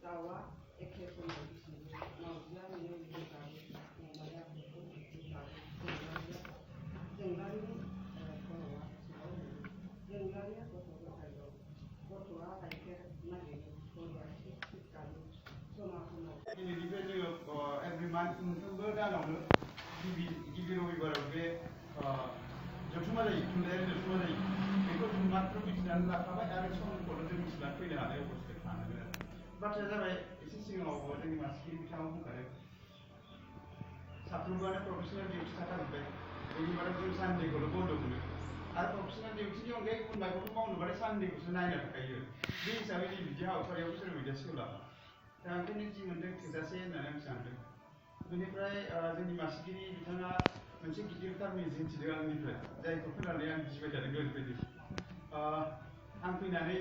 दाउआ एखे समाव बिसोरो मावजिया नुनो गाबो अमाया जोंलारिनि खर'आ सिङाव जोंलारिया गथ' गथायल' गथ'आ गाइखेर नागिरो गया थिग गाबो समा समाव दिनैनिफ्राय जोङो एभ्रि मान्थ मोनफ्रोमबो दानावनो गिबि रबिबाराव बे जथुमा जायो थुनलाइयारि जथुमा जायो बेखौ जों मात्र मिथिनानै लाखाबाय आरो समखौल' जों मिथिनानै फैनो हानाय अबस्थायाव थानांगोन आरो बाथ्राया जाबाय एसे सिगाङाव जोंनि मानसिगिरि बिथाङा बुंखादों साफ्रोमबोआनो प्रफेसनेल डिउटि थाथारबाय बेनि मादाव जों सानडेखौल' बन्द' मोनो आरो प्रफेसनेल डिउटिनि अनगायै गुबुन माबाखौ मावनोबाथाय सानडेखौसो नायना थाखायो बे हिसाबै जों बिदि हाबाफारियाव सोरबा बायदिया सोलाबा दा ओंखायनो जि मोनदों थोजासे होननानै आं सानदों बेनिफ्राय जोंनि मानसिगिरि बिथाङा मोनसे गिदिरथार मिजिं थिदों आंनिफ्राय जायखौ खोनानानै आं गिबाय थादों ओरैबायदि आं फैनानै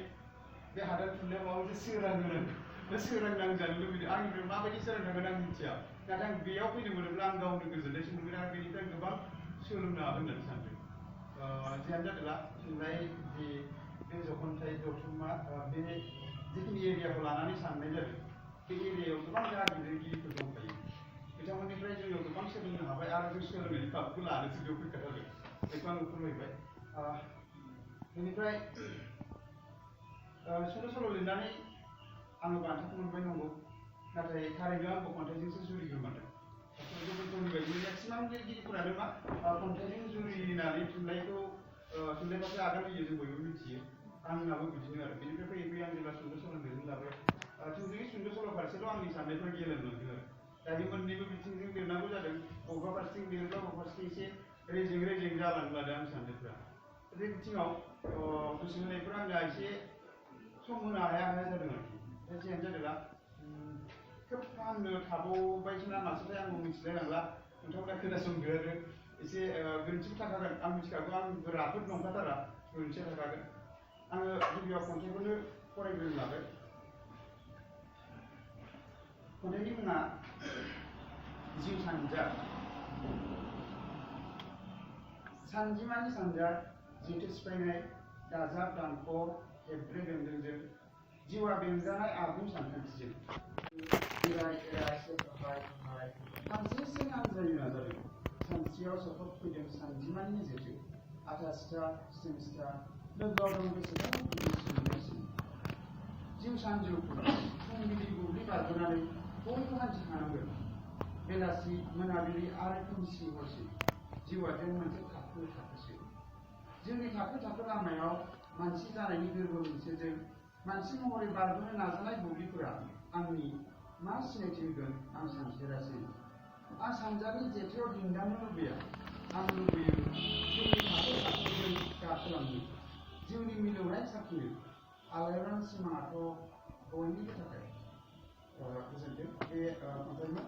बे हादान थुनलाइयाव माबा मोनसे सोरां होनांगौ बे सोरां नांजानो लुबैदों आंनिफ्राय माबायदि सोरां थागोन आं मिथिया नाथाय आं बेयाव फैनो मोनोब्ला आं गावनो गोजोननायसो मोनगोन आरो बेनिफ्राय गोबां सोलोंनो हागोन होननानै सानदों जियानो जादोंला थुनलाइ जि बे जख'न्थाइ जथुम्मा बे जिखिनि एरियाखौ लानानै साननाय जादों बे एरियायाव गोबां लिरगिरिफोर दंखायो बिथांमोननिफ्राय जोङो गोबां सोलोंनो हाबाय आरो जों सोलोंनायनि खाबुखौ लानोसो बेयाव फैखाथारगोन बेखौ आङो फोरमायबाय बेनिफ्राय सुंद' सल' लिरनानै आङो बान्थाखौ मोनबाय नंगौ नाथाय थारैनो आंखौ खन्थाइजोंसो जुरिग्रोमादों गुबुनफोरनि बायदि मेक्सिमाम लिरगिरिफोरानो मा खन्थाइजों जुरिनानै थुनलाइ फारसे आगान होयो जों बयबो मिथियो आंनाबो बिदिनो आरो बेनिफ्राय फैयै फैयै आं जेब्ला सुंद' सल' लिरनो लाबाय थोंजोङै सुंद' सल' फारसेल' आंनि साननायफ्रा गेलेलांदों आरो दायो मोननैबो बिथिंजों लिरनांगौ जादों बबेबा फारसेथिं लिरोब्ला बबेबा फारसेथिं एसे रेजें जालांनो लादों आंनि साननायफ्रा बे बिथिङाव गोसो होनायफ्रा आंना एसे सम होनो हाया जादों आरोखि दा जियानो जादोंला खोब फाहामनो थाबावबायसो ना मासोथाय आंबो मिथिलायलांला नोंथांमोना खोनासंदो आरो एसे गोरोन्थिबो थाखागोन आं मिथिखागौ आं राफोद नंखाथारा गोरोन्थिया थाखागोन आङो गिबियाव खन्थाइखौनो फरायग्रोनो लाबाय खन्थाइनि मुङा जिउ सानजा सानजिमानि सानजा जेथो सिफायनाय दाजाब दानख' हेब्रे बेन्दोंजों जिउआ बेंजानाय आबुं सानखान्थिजों एराय एराय सोरहाय फांसेसिम आनजायनो नाजादों सानस्रियाव सफबफैदों सानजिमानि जेथो आथा सिथा सिं सिथा लोगोआव दं बेसेबां गिदिरसिन जिउ सानजौफु फुंबिलि बुब्लि बारबोनानै बयबो हान्थिखानांगोन बेलासि मोनाबिलि आरो खोमसि हरसि जिउआ जों मोनसे थाखोसो जोंनि थाखो लामायाव मानसि जानायनि गोरबो मोनसेजों मानसि महरै बारबोनो नाजानाय बुब्लिफोरा आंनि मा सिनायथि होगोन आं सानफेरासै आं सानजानि जेथोआव दिन्दांनो लुबैया आं लुबैयो जोंनि थाखोजों गाखोलांनो जिउनि मिलौनाय साखिनो आलायारन सिमाङाथ' बयनिबो थाखाय गोजोनथों बे खन्थाइमा